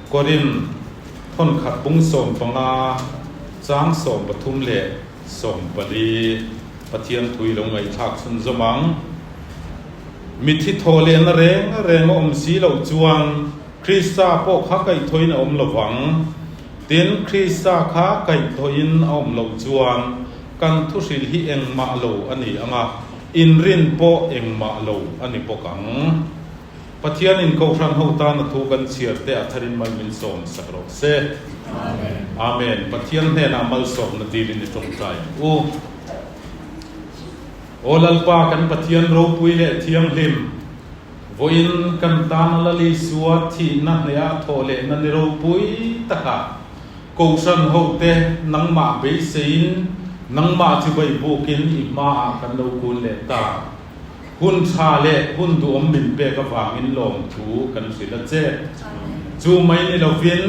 Korin thawnkhat bung 15 chang 13 leh 14 Pathian thu i lo ngaihthlak chhunzawm ang. Mithi thaw lehna reng reng a awm si loh chuan Krista pawh kha kaihthawhin a awm lo vang. Tin, Krista kha kaihthawhin a awm loh chuan kan thuhrilh hi engmah lo a ni ang a, inrin pawh engmah lo a ni bawk ang. Pathianin Kohhran ho tana thu kan chhiar te a tharin mal min sawm sak rawh se. Amen. Pathian hnenah malsawmna dilin i tawngtai ang u. Aw Lalpa kan Pathian ropui leh thianghlim, vawiin kan tana Lal Isua thihna hneha thawh lehna ni ropui taka Kohhran hote nangmah beiseiin nangmah chibai bukin i hmaah kan lo kun leh ta. Hun tha leh hun duhawm min pek avangin lawmthu kan hrilh a che. Chu mai ni lovin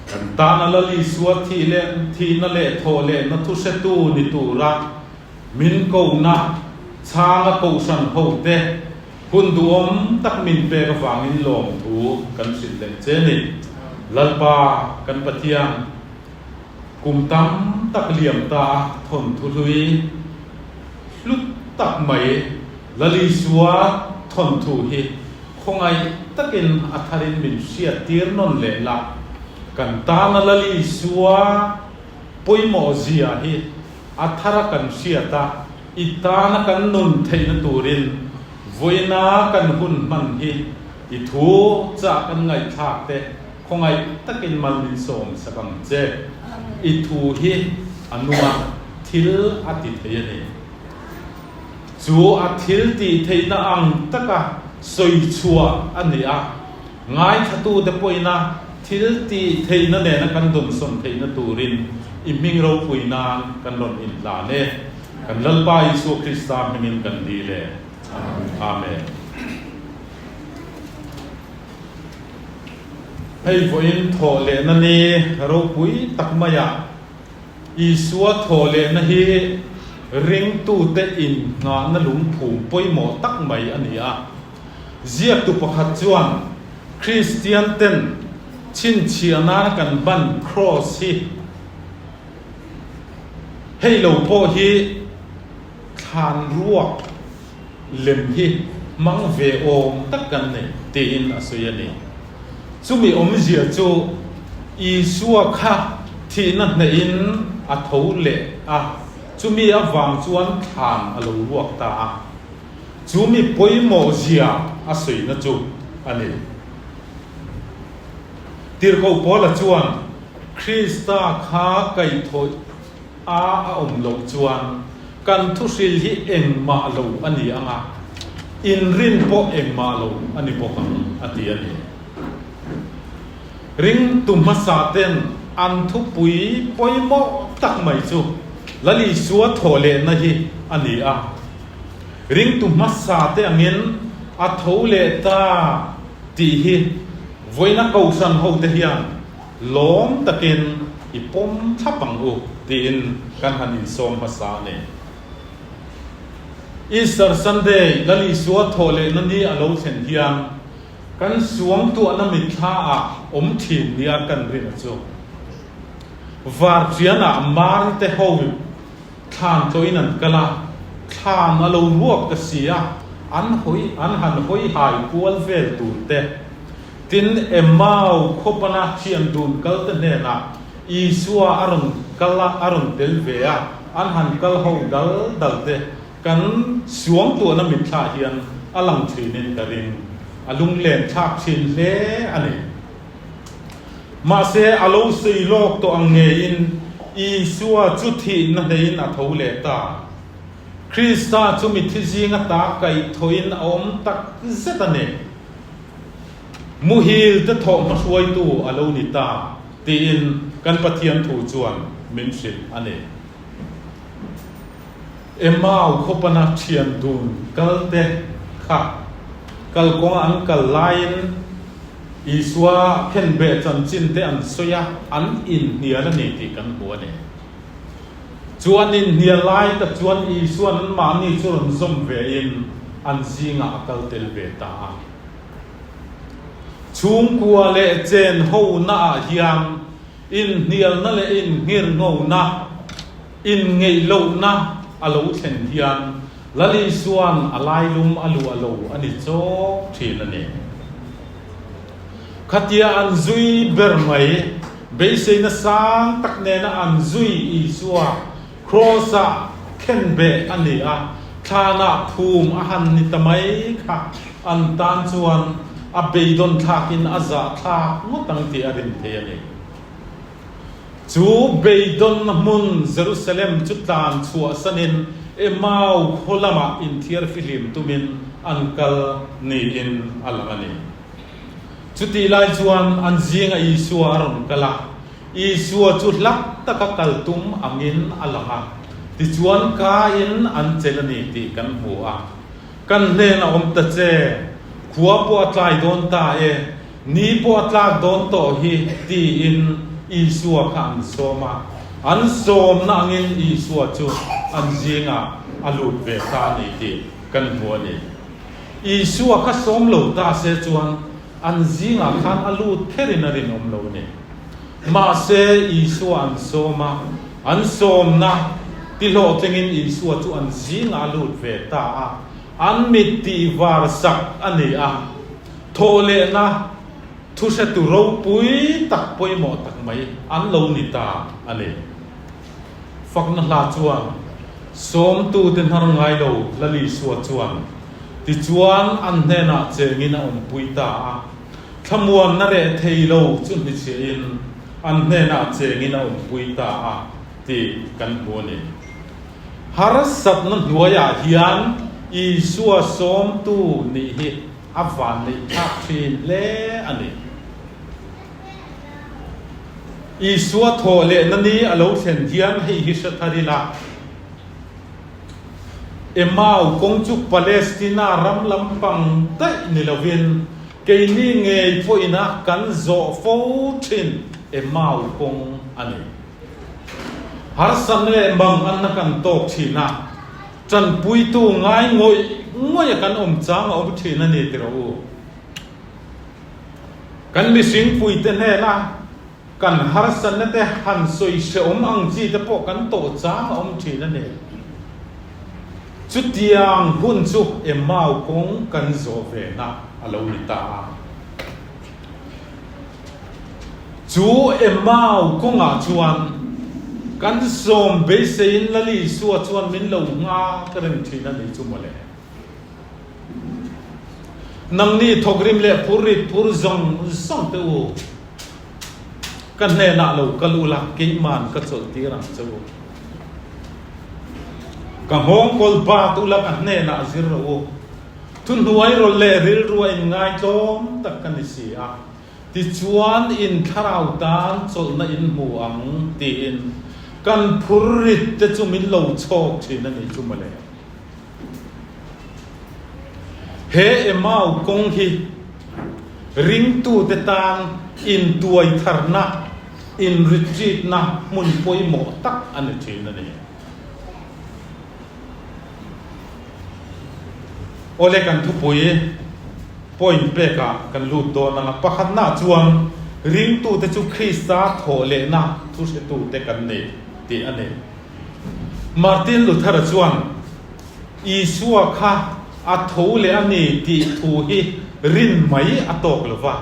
kan tana Lal Isua thih leh thihna leh thawh lehna thu hretu ni tura min kohna chhanga kohhran hote hun duhawm tak min pek avangin lawmthu kan hrilh leh che ni. Lalpa kan Pathian kum tam tak liam ta a thawnthu hlui Hlut tak mai, Lalisua thawnthu hi khawngaih takin a tharin min hriat tir nawn leh la. Kan tana Lalisua pawimawh zia hi a thara kan hriat a, i tana kan nun theihna turin vawiina kan hun hman hi i thu chah kan ngaihthlak te khawngaih takin mal min sawm sak ang che. I thu hi a nung a. Thil a ti thei a ni. Chu a thil tih theihna ang taka sawi chhuah a ni a, ngaithlatute pawhina thil tih theihna nena kan dawnsawn theihna turin i hming ropui nan kan rawn inhlan e. Kan Lalpa Isua Krista hmingin kan dil e. Amen. Hei vawiin thawh lehna ni ropui tak maiah Isua thaw lehna hi ringtute innghahna lungphum pawimawh tak mai a ni a. Ziaktu pakhat chuan, Kristianten chhinchhiah nana kan ban kraws hi hei lo pawh hi thlan ruak lem hi hmang ve awm tak kan nei tiin a sawi a ni. Chumi awmzia chu Isua kha thihna hnehin a tho leh a, chumi avang chuan thlan a lo ruak ta a. Chumi pawimawhzia a sawina chu a ni. Tirhkoh Paula chuan Krista kha kaihthawih a a awm loh chuan kan thuhril hi engmah lo a ni ang a, inrin pawh engmah lo a ni bawk ang, a ti a ni. Ringtu hmasa ten an thupui pawimawh tak mai chu Lal Isua thawh lehna hi a ni a. Ringtu hmasa te angin a tho leh ta tih hi vawiina Kohhran hote hian Lawm takin i pawm thlap ang u tiin kan han insawm hmasa a ni. Easter Sunday Lal Isua thawh lehna ni a lo thlen hian kan suangtuahna mitthla ah awm thin nia kan rin a chu. Vartianah Mari te ho thlan tlawhin an kal a, thlan a lo ruak ta si a, an hawi an han hawi hai kual vel tur te. Tin, Emmau khawpana thian dun kalte hnenah Isua a rawn kal a, a rawn tel ve a, an han kal ho dal dal te kan suangtuahna mitthlah hian a lang thinin ka ring. A lunglen thlak thin hle a ni. Mahse, a lo sawi lawk tawh ang ngeiin Isua chu thihna hneiin a tho leh ta. Krista chu mithi zinga ta kaihthawhin a awm tak zet a ni. Muhil te thawh hmahruaitu a lo ni ta tiin kan Pathian thu chuan min hrilh a ni. Emau khawpana thian dun kal te kha kalkawnga an kal laiin Isua khenbeh chanchin te an sawi a, an inhnial a ni tih kan hmu a ni. Chu an inhnial lai tak chuan Isua'n anmahni chu rawn zawm vein an zingah a kal tel ve ta a. Chhungkua leh chen ho na ah hian inhnialna leh innghirnghona, inngeihlohna a lo thlen hian Lal Isua'n a lailum a luah lo a ni chawk thin a ni. Khatia an zui ber mai, beiseina sang tak nena an zui Isua Kraws-ah khenbeh a ni a, thlanah phum a han ni ta mai kha an tan chuan a beidawn thlakin a zahthlak ngawt ang tih a rin thei a ni. Chu beidawnna hmun Jerusalem chu tlan chhuahsanin Emau khaw lamah inthiar fihlim tumin an kal niin a lang a ni. Chutih lai chuan an zinga Isua a rawn kal a, Isua chu hlak taka kal tum angin a lang a, tichuan kain an chelh a ni tih kan hmu a. Kan hnen a awm ta che, khua pawh a tlai dawn ta e, ni pawh a tlak dawn tawh hi tiin Isua kha an sawm a. An sawmna angin Isua chu an zingah a lut ve ta a ni tih kan hmu a ni. Isua kha sawm lo ta se chuan An zingah khan a lut kherin a rinawm lo a ni. Mahse, Isua an sawm a, an sawmna tihlawhtlingin Isua chu an zingah a lut ve ta a, an mit tihvar sak a ni a. Thawhlehna thuhretu ropui tak pawimawh tak mai an lo ni ta a ni. Fakna hla chuan sawmtute hnar ngai lo Lal Isua chuan tichuan an hnenah chengin a awmpui ta a, thlamuanna reh thei lo chu hnichhiahin an hnenah chengin a awmpui ta a tih kan hmu a ni. Harsatna hnuaiah hian Isua sawmtu nih hi a vanneih thlak thin hle a ni. Isua thawh lehna ni a lo thlen hian hei hi hre thar ila, Emau kawng chu Palestina ram lampang daih ni lovin keini ngei pawhina kan zawh fo thin Emau kawng a ni. Harsatna leh manganna kan tawk thin a, tanpuitu ngai ngawih ngawih a kan awm chang a awm thin a ni ti rawh u. Kan mihringpuite hnena kan harsatna te han sawi hrehawm ang chi te pawh kan tawh chang a awm thin a ni. Chutiang hun chu Emau kawng kan zawh vena a lo ni ta a. Chu Emau kawngah chuan kan sawm beiseiin Lal Isua chuan min lo nghak reng thin a ni chu mawle. Nangni thawkrim leh phur rit phur zawng zawng te u, ka hnenah lo kal ula, keiman ka chawlh tir ang che u. Ka nghawngkawl bat ula, ka hnenah zir rawh u. Thuhnuai rawlh leh rilru a inngaitlawm tak ka ni si a, tichuan in thlarau tan chawlhna in hmu ang tiin kan phur rit te chu min lo chhawk thin a nih chu mawle. He Emau kawng hi ringtute tan intuai tharna, in retreat-na hmun pawimawh tak a ni thin a ni. Awle kan thupui point pekah kan lut dawn ang a, pakhatnaah chuan ringtute chu Krista thawhlehna thuhretute kan ni tih a ni. Martin Luther-a chuan Isua kha a tho leh a ni tih thu hi rin mai a tawk lo va.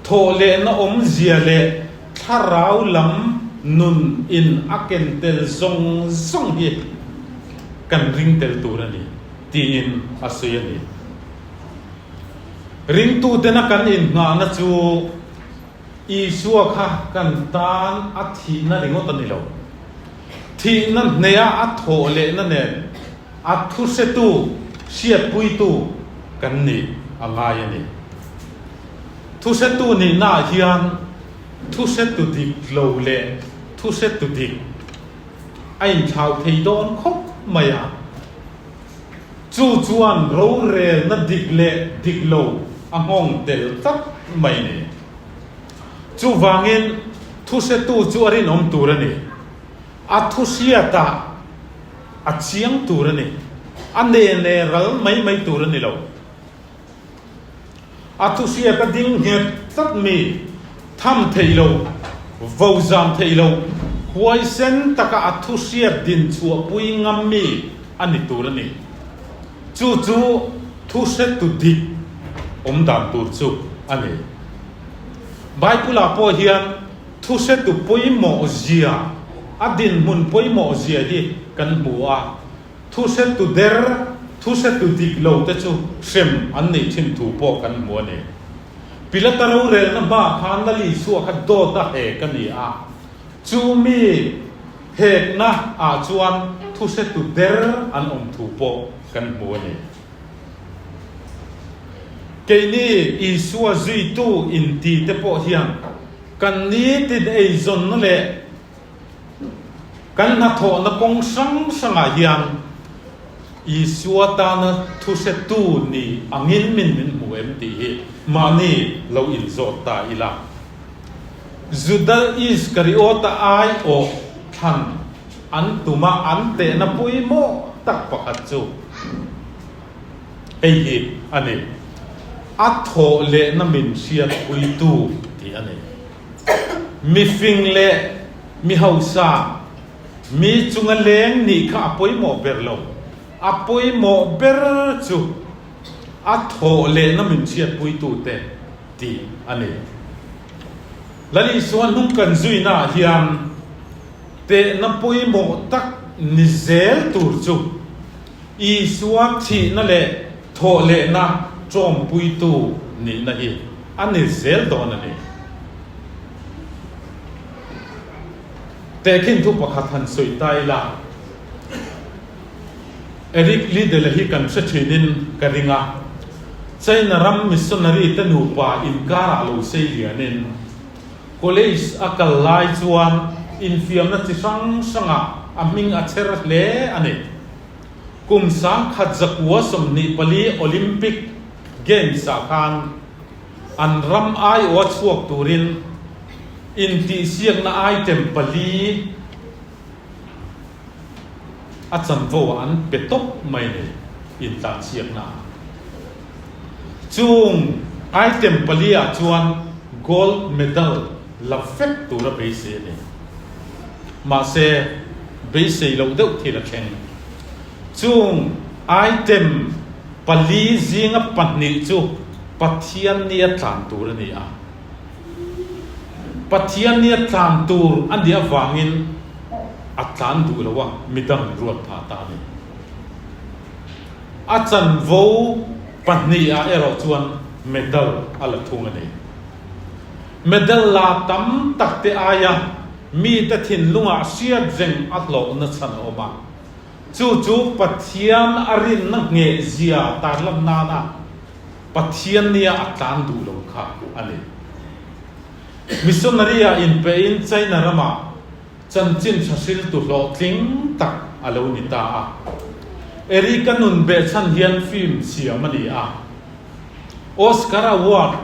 Thawhlehna awmzia leh thlarau lam nun in a ken tel zawng zawng hi kan ring tel tur a ni tiin a sawi a ni. Ringtutena kan innghahna chu Isua kha kan tan a thihna ringawt a ni lo. Thihna hneha a thawh lehna nen a thuhretu, hriatpuitu kan nih a ngai a ni. Thuhretu nihnaah hian thuhretu dik lo leh thuhretu dik a inthlau thei dawn khawp mai a. Chu chuan rorelna dik leh dik lo a nghawng tel tlat mai ni. Chuvangin thuhretu chu a rinawm tur a ni. A thuhriatah a chiang tur a ni. A nene ral mai mai tur a ni lo. A thuhriat a ding nghet tlat mi, tham theih lo, vo zam theih lo, huaisen taka a thuhriat din chhuahpui ngam mi a ni tur a ni. Chu chu thuhretu dik awm dan tur chu a ni. Bible-ah pawh hian thuhretu pawimawh zia, a dinhmun pawimawh zia hi kan hmu a. Thuhretu der, thuhretu dik lo te chu hrem an neih thin thu pawh kan hmu a ni. Pilata rorelna hmaah khan Lal Isua kha dawt a hek a ni a, chu mi hekna ah chuan thuhretu der an awm thu pawh kan hmu a ni. Keini Isua zuitu inti te pawh hian kan nitin eizawnna leh Kan hnathawhna kawng hrang hrangah hian Isua tana thuhretu ni angin min min hmu em tih hi mahni lo inzawt ta ila. Juda Iskariota aiawh thlan an tuma an tehna pawimawh tak pakhat chu hei hi a ni, A thawh lehna min hriatpuitu tih a ni. Mifing leh mi hausa, mi chunga leng nih kha a pawimawh ber lo. A pawimawh ber chu a thawh lehna min chhiatpuitute tih a ni. Lal Isua hnung kan zuinaah hian tehna pawimawh tak ni zel tur chu Isua thihna leh thawh lehna tawmpuitu nihna hi a ni zel dawn a ni. Tehkhin thu pakhat han sawi ta ila, Eric Liddell-a hi kan hre thinin ka ring a, China ram missionary te nupa inkarah lo sei lianin, College a kal lai chuan infiamna chi hrang hrangah a hming a chher hle a ni. Kum 1924 Olympic Games-ah khan an ram aiawha chhuak turin intihsiakna item pali a chanvo ah an pe tawp mai ni intlansiakna ah. Chung item pali ah chuan gold medal la vek tura beisei a ni. Mahse, beisei loh deuh thil a thleng. Chung item pali zinga pahnih chu Pathiannia tlan tur a ni a. Pathiannia tlan tur a nih avangin a tlan duh lo a, midang ruat phah ta a ni. A chanvo pahnihah erawh chuan medal a la thung a ni. Medal la tam tak te aia mite thinlungah hriat reng a hlawhna chhan a awm a. Chu chu Pathian a rinna ngheh zia tarlan nana Pathian nia a tlan duh lo kha a ni. Missionary-ah inpehin China ramah chanchin tha hriltu hlawhtling tak a lo ni ta a. Eric-a nun behchhan hian film siam a ni a. Oscar Award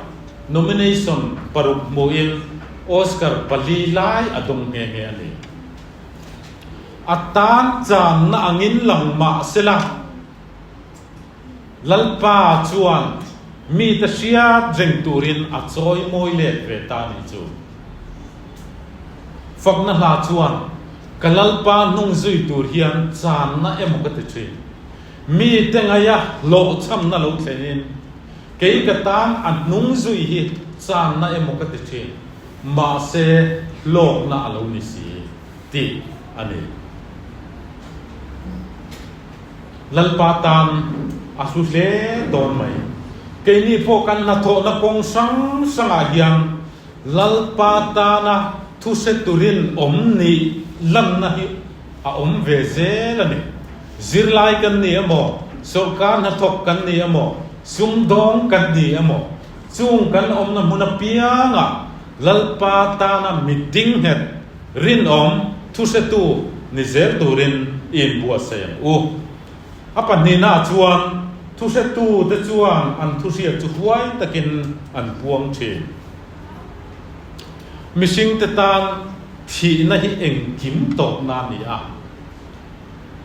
nomination paruk hmuhin Oscar pali lai a dawng nghe nghe a ni. A tan channa angin lang mah sela, Lalpa chuan mite hriat reng turin a chawi mawi let ve ta a nih chu. Fakna hla chuan, Ka Lalpa hnung zui tur hian channa emaw ka ti thin. Mite ngaia hlawhchhamna lo thlenin, kei ka tan a hnung zui hi channa emaw ka ti thin, mahse hlawkna a lo ni si tih a ni. Lalpa tan a hlu hle dawn mai. Keini pawh kan hnathawhna kawng hrang hrangah hian Lalpa tana thuse turin awm nih lanna hi a awm ve zel a ni. Zirlai kan ni emaw, sawrkar hnathawk kan ni emaw, sumdawng kan ni emaw, chung kan awmna hmun apiangah Lalpa tana mitding nghet, rinawm, thuhretu ni zel turin i inbuatsaih ang u. A pahnihnaah chuan thuhretute chuan an thuhriat chu huai takin an puang thin. Mihringte tan thihna hi engkim tawpna a ni a.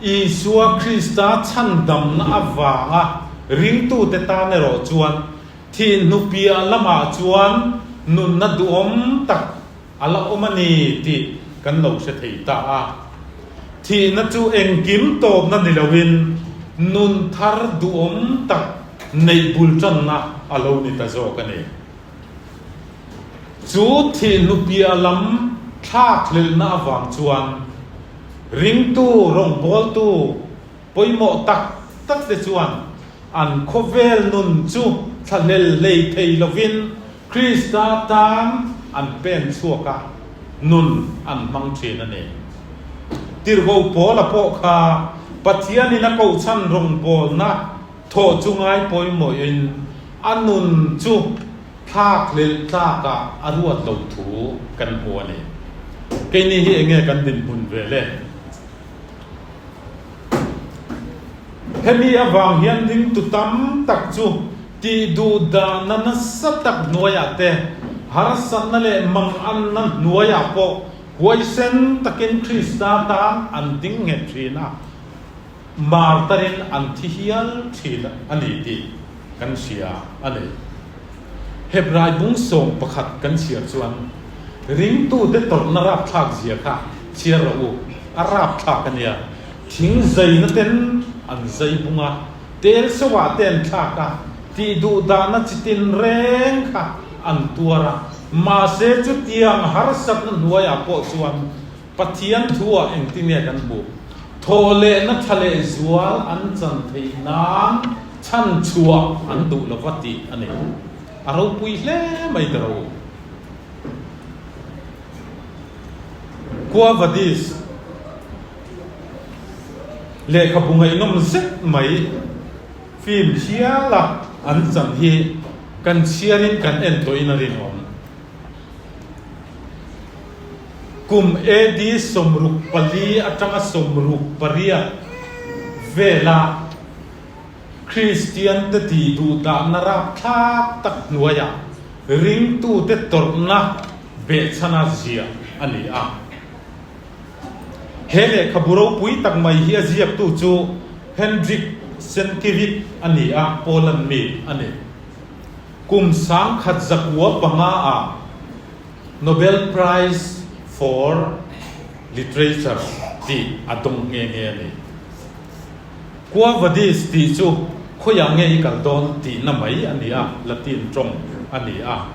Isua Krista chhandamna avanga ringtute tan erawh chuan. Thih hnu piah lamah chuan nunna duhawm tak a la awm a ni tih kan lo hre thei ta a. Thihna chu engkim tawpna ni loin nun thar duhawm tak neih bul tanna a lo ni ta zawk a ni. Chu thih hnu piah lam thlakhlelhna avang chuan ringtu rawngbawltu pawimawh tak tak te chuan an khawvel nun chu thlahlel hlei thei lovin Krista tan an pen chhuak a, nun an hmang thin a ni. Tirhkoh Paula pawh kha Pathianin a kohchhan rawngbawlna thawh chu ngai pawimawhin a nun chu thlakhlelh tlakah a ruat lo thu kan hmu a ni. Keini hi enge kan dinhmun ve le? Hemi avang hian ringtu tam tak chu tih duh dahna nasa tak hnuaiah te, harsatna leh manganna hnuaiah pawh huaisen takin Krista tan an ding nghet thin a, martarin an thi hial thin a ni tih kan hria a ni. Hebrai bung 11 kan chhiar chuan ringtute tawrhna rapthlak zia kha chhiar rawh u, a rapthlak a nia. Thing zaina ten an zai bung a, tel seuhah te an thlak a, tih duh dahna chi tin reng kha an tuar a. Mahse chutiang harsatna hnuaiah pawh chuan Pathian thuah engtin nge kan hmuh? Thawhlehna tha leh zual an chan theih nan chhan chhuah an duh lo va tih a ni. A ropui hle mai ta ro. Kua Vadis lehkhabu ngaihnawm zet mai film hiala an chan hi kan chhiarin kan en tawhin a rinawm. Kum AD 64 atanga 68 vela Kristiante tih duhdahna rapthlak tak hnuaiah ringtute tawrhna behchhana ziah a ni a. He lehkhabu ropui tak mai hi a ziaktu chu Henryk Sienkiewicz a ni a, Poland mi a ni. Kum 1905 ah Nobel Prize for Literature tih a dawng nghe nghe a ni. Quo Vadis tih chu khawiah nge i kal dawn tihna mai a ni a, Latin tawng a ni a.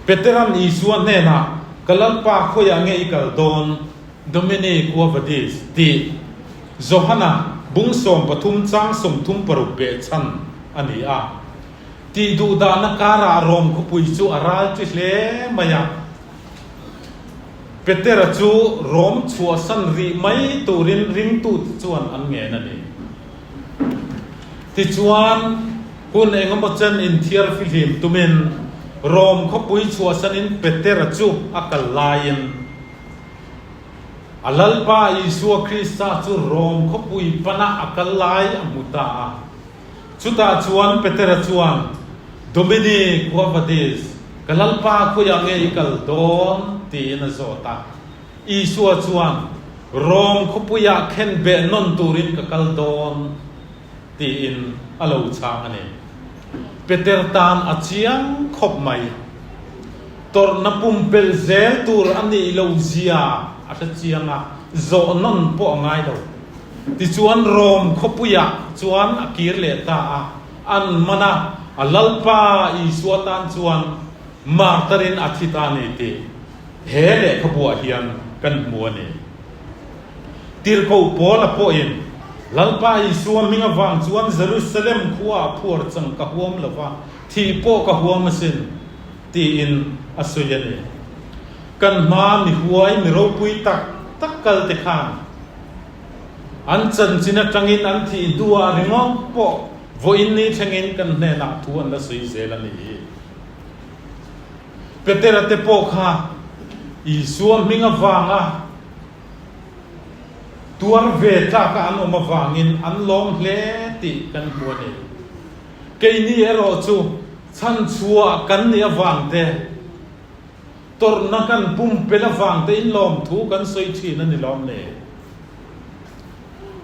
Peteran Isua hnenah, Ka Lalpa khawiah nge i kal dawn? Domini Quo Vadis tih Johana bung 13 chang 36 behchhan a ni a. Tih duhdahna karah Rom khawpui chu a ral chi hle mai a. Petera chu Rom chhuahsan rih mai turin ringtute chuan an ngen a ni. Tichuan, hun engemaw chen inthiar fihlim tumin Rom khawpui chhuahsanin Petera chu a kal laiin a Lalpa Isua Krista chu Rom khawpui pana a kal lai a hmu ta a. Chutah chuan Petera chuan, Domini, Quo vadis? Ka Lalpa khawiah nge i kal dawn? tiin a zawt a. Isua chuan, Rom khawpuiah khen beh nawn turin ka kal dawn, tiin a lo chhang a ni. Peter tan a chiang khawp mai. Tawrhna pumpelh zel tur a nih loh zia a hre chiang a, zawh nawn pawh a ngai lo. Tichuan Rom khawpuiah chuan a kir leh ta a, an man a, a Lalpa Isua tan chuan martarin a thi ta a ni tih he lehkhabuah hian kan hmu a ni. Tirhkoh Paula pawhin, Lalpa Isua hming avang chuan Jerusalem khuaah phuar chang ka huam lo va, thih pawh ka huam asin, tiin a sawi a ni. Kan hma mi huai mi ropui tak tak kal te khan an chanchin atangin an thih hnuah ringawt pawh vawiin ni thlengin kan hnenah thu an la sawi zel a ni hi. Petera te pawh kha Isua hming avanga tuar ve tlaka an awm avangin an lawm hle tih kan hmu a ni. Keini erawh chu chhanchhuah kan nih avang te, Tawrhna kan pumpelh avang te in lawmthu kan sawi thin a ni lawm le?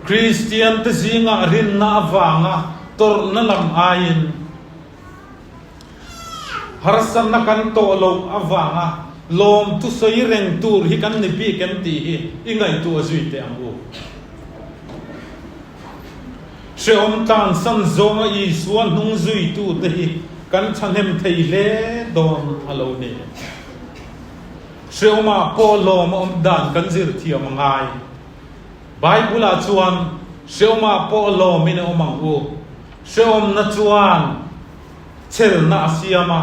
Kristian te zingah rinna avanga tawrhna lam aiin. Harsatna kan tawh loh avanga lawm thusawi reng tur hi kan ni bik em tih hi i ngaihtuah zui teh ang u. Hrehawm tlansan zawnga Isua hnung zuitute hi kan thahnem thei hle dawn a lo ni. Hrehawmah pawh lawm a awm dan kan zir thiam a ngai. Bible-ah chuan hrehawmah pawh lawmin a awm ang u. Hrehawmna chuan chelna a siam a,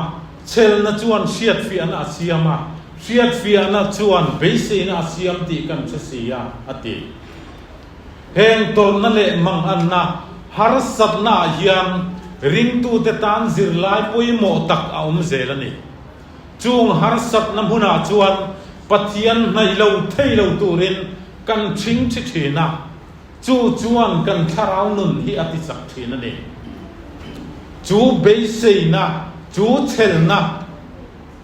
chelna chuan hriatfiahna a siam a, hriatfiahna chuan beiseina a siam tih kan hre si a, a ti. Heng tawrhna leh manganna harsatnaah hian ringtute tan zirlai pawimawh tak a awm zel a ni. Chung harsatna hmunah chuan Pathian hnaih lo thei lo turin kan ṭhing ṭhi ṭhin a, chu chuan kan thlarau nun hi a ti chak ṭhin a ni. Chu beiseina, chu chhelna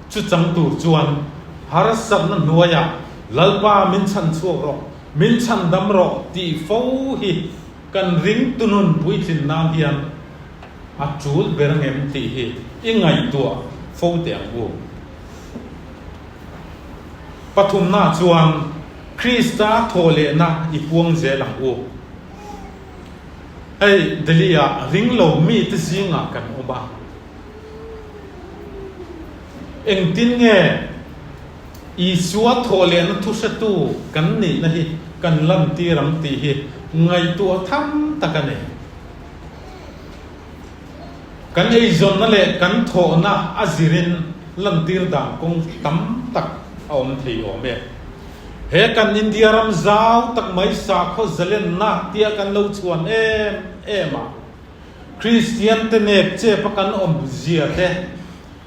chu chang tur chuan harsatna hnuaiah Lalpa min chhan chhuak rawh, min chhan dam rawh tih fo hi kan ringtu nun puitlin nan hian A tul ber ngem tih hi i ngaihtuah fo teh ang u. Pathumna chuan Krista thawhlehna i puang zel ang u. Hei Delhi-ah ring lo mite zingah kan awm a. Engtin nge Isua thawhlehna thuhretu kan nihna hi kan lantir ang tih hi ngaihtuah tham tak a ni. Kan eizawnna leh kan thawhna a zirin lantir dan kawng tam tak a awm thei awm e. He kan India ram zau tak mai sakhaw zalenna tia kan lo chhuan em em a, Kristian te nek chep a kan awm zia te,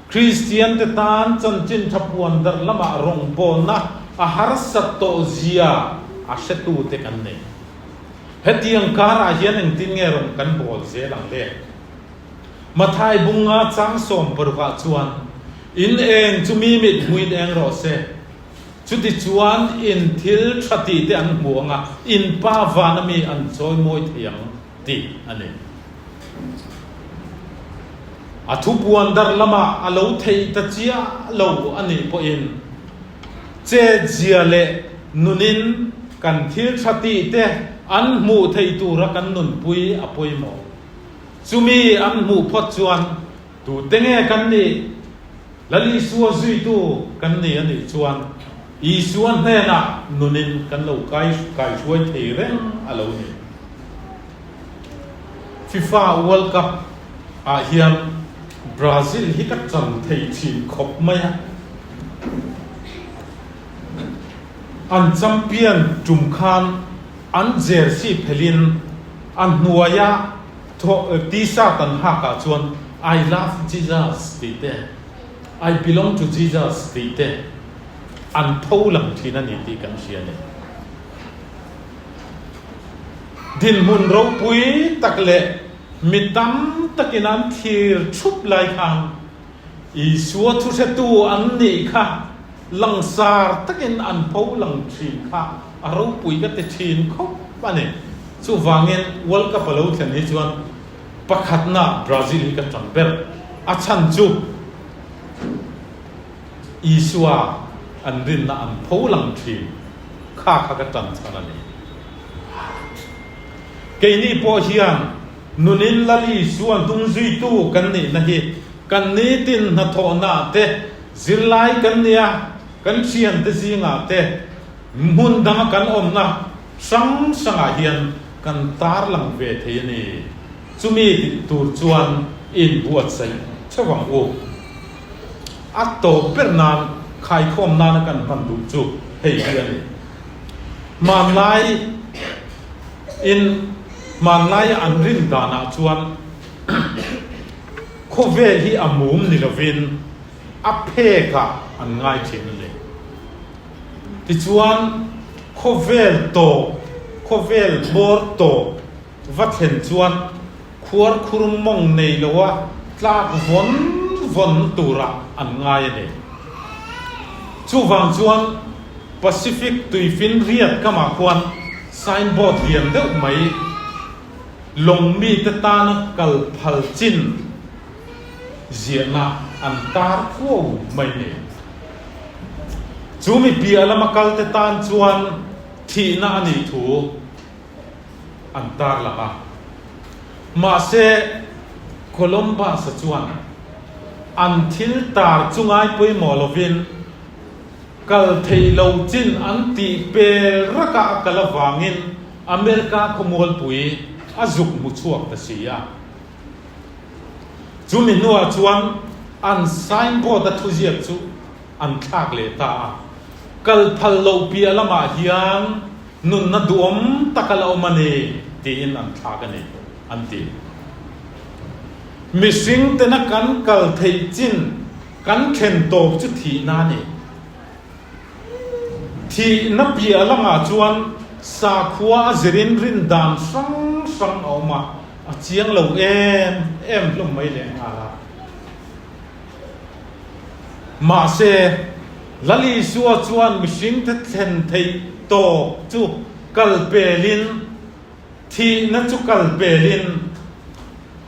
Kristian te tan chanchin tha puan darh lamah rawngbawlna a harsat tawh zia a hretu te kan nei. Hetiang karah hian engtin nge rawn kan bawl zel ang le? Mathai bunga chang 60 ah chuan, In eng chu mi mit hmuin eng rawh se, chutichuan in thil tha tih te an hmu ang a, in Pa vana mi an chawimawi thei ang, tih a ni. A thupuan darh lamah a lo theih ta chiah lo a nih pawhin, Chetzia leh nunin kan thil tha tih te an hmuh theih tura kan nunpui a pawimawh. Chumi an hmuh phawt chuan tute nge kan nih? Lal Isua zuitu kan ni a nih chuan Isua hnenah nunin kan lo kai kaihruai thei reng a lo ni. FIFA World Cup ah hian Brazil hi ka chan thei thin khawp mai a. An champion tum khan an jersey phelhin a hnuaia t-shirt an hak ah chuan I love Jesus tih te, I belong to Jesus tih te an tho lang thin a ni tih kan hria a ni. Dinhmun ropui tak leh mi tam takin an thlir thup lai khan Isua thuhretu an nih kha langsar takin an pho lang thin kha a ropui ka ti thin khawp a ni. Chuvangin World Cup a lo thlen hi chuan pakhatna Brazil hi ka tang ber. A chhan chu Isua an rinna an pho lang thin kha kha ka tan chhan a ni. Keini pawh hian nunin Lal Isua hnungzuitu kan nihna hi kan nitin hnathawhnaah te, zirlai kan nia, kan thiante zingah te, hmun danga kan awmna hrang hrangah hian kan tarlang ve thei a ni. Chumi tih tur chuan inbuatsaih theuh ang u. A tawp ber nan khaikhawm nana kan hman duh chu hei hi a ni. Hmanlai in hmanlaia an rin danah chuan khawvel hi a mum ni lovin a phekah an ngai thin a ni. Tichuan khawvel tawp, khawvel bawr tawp va thlen chuan khuar khur mawng nei loa tlak vawn vawn turah an ngai a ni. Chuvang chuan Pacific tuifinriat kamah khuan signboard lian deuh mai lawng mite tana kal phal chin ziahna. an tar kuau mai ni. Chu mi piah lama kalte tan chuan thihna a nih thu an tar lang a. Mahse, Columbus-a chuan an thil tar chu ngai pawimawh lovin kal theih lo chin an tih pel raka a kal avangin America khawmualpui a zuk hmu chhuak ta si a. Chumi hnuah chuan an signboard-a thuziak chu an thlak leh ta a. Kal phal loh piah lamah hian nunna duhawm tak a la awm a ni tiin an thlak a ni, an ti. Mihring tena kan kal theih chin kan thlen tawp chu thihna a ni. Thihna piah lamah chuan sakhua a zirin rin dan hrang hrang a awm a. A chiang lo em em hlawm mai leh nghal a. Mahse, Lal Isua chuan mihringte thlen theih tawk chu kal pelin, thihna chu kal pelin,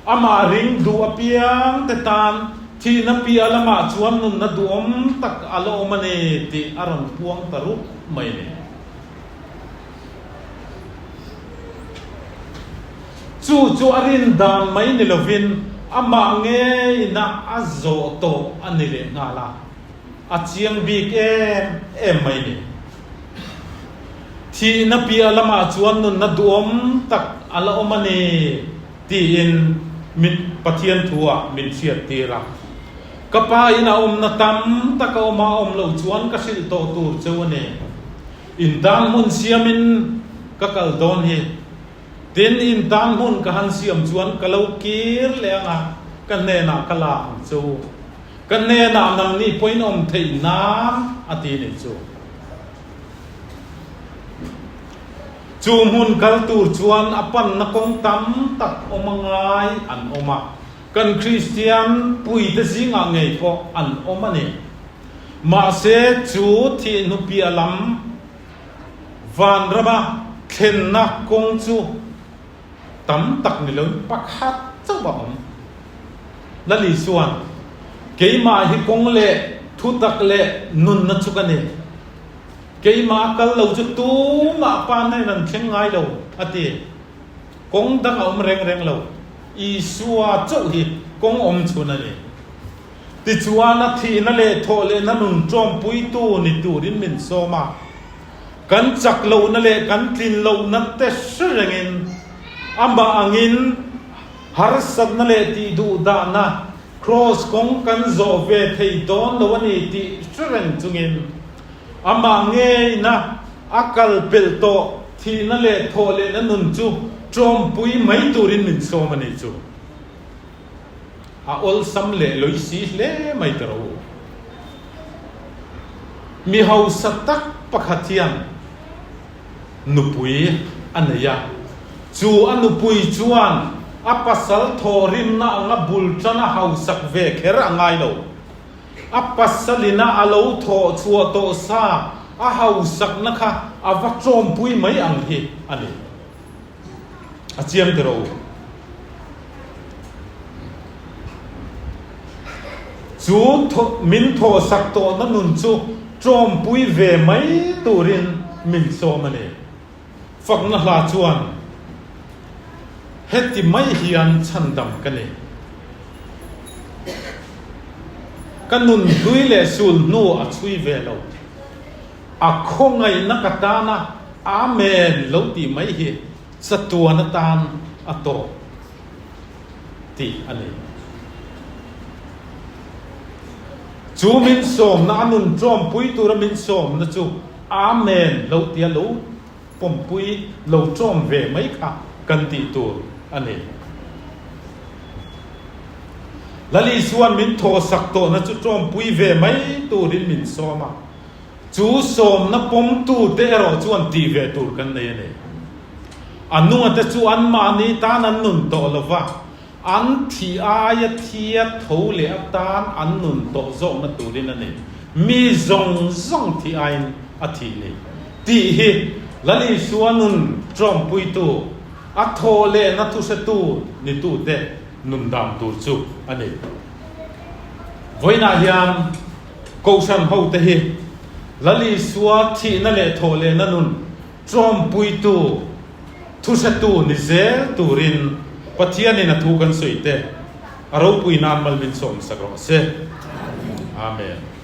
amah ring duh apiangte tan thihna piah lamah chuan nunna duhawm tak a la awm a ni tih a rawn puang ta rup mai a ni. Chu chu a rin dan mai ni lovin amah ngeina a zawh tawh a ni leh nghal a, a chiang bik em em mai ni. Thihna piah lamah chuan nunna duhawm tak a la awm a ni tiin min Pathian thu-ah min hriattir a. Ka pa in a awmna tam tak a awm a, a awm loh chuan ka hrilh tawh tur cheu a ni. In tan hmun siamin ka kal dawn hi. Tin, in tan hmun ka han siam chuan ka lo kir leh ang a, ka hnenah ka la ang chu. Ka hnenah nangni pawhin awm theih nan a ti nih chu. Chu hmun kal tur chuan a panna kawng tam tak awm a ngai an awm a, kan Kristian puite zingah ngei pawh an awm a ni. Mahse, chu thihnu piah lam vanrama thlenna kawng chu tam tak ni loin pakhat chauh a awm. Lali chuan, Keimah hi kawng leh thutak leh nunna chu ka ni. Keimah a kal lo chu tumah pa hnen an thleng ngai lo, a ti. Kawng dang a awm reng reng lo. Isua chauh hi kawng awm chhun a ni. Tichuan a thihna leh thawh lehna nun ṭawmpuitu ni turin min sawm a, kan chak lohna leh kan tlin lohna te hre rengin amah angin harsatna leh tihduhdahna kraws kawng kan zawh ve thei dawn lo a ni tih hre reng chungin amah ngeina a kal pelh tawh thihna leh thawh lehna nun chu ṭawmpui mai turin min sawm a ni chu. A awlsam leh lawih si hle mai ta ro. Mi hausa tak pakhat hian nupui a nei a, chu a nupui chuan a pasal thawhrimna anga bul tan a hausak ve kher a ngai lo. A pasalina a lo thawh chhuah tawh sa a hausakna kha a va tawmpui mai ang hi a ni. A chiang tiraw u. Chu min thawhsak tawhna nun chu tawmpui ve mai turin min sawm a ni. Fakna hla chuan heti mai hian chhandam ka ni. Ka nun hlui leh sul hnu a chhui ve lo. A khawngaihna ka tana Amen lo tih mai hi chatuan atan a tawp tih a ni. Chu min sawmna, a nun tawmpui tura min sawmna chu Amen lo tia lo pawmpui, lo tawm ve mai kha kan tih tur a ni. Lal Isua'n min thawhsak tawhna chu tawmpui ve mai turin min sawm a. Chu sawmna pawmtute erawh chuan tih ve tur kan nei a ni. A nungate chu anmahni tan an nun tawh lo va, an thih aia thia tho leh atan an nun tawh zawkna turin a ni. Mi zawng zawng thih aiin a thih ni. Tih hi Lal Isua nun tawmpuitu, a thawh lehna thuhretu nitute nun dan tur chu a ni. Vawiinah hian Kohhran hote hi Lal Isua thihna leh thawhlehna nun tlawmpuitu, thuhretu ni zel turin Pathianin a thu kan sawi te a ropui nan mal min sawmsak rawh se. Amen.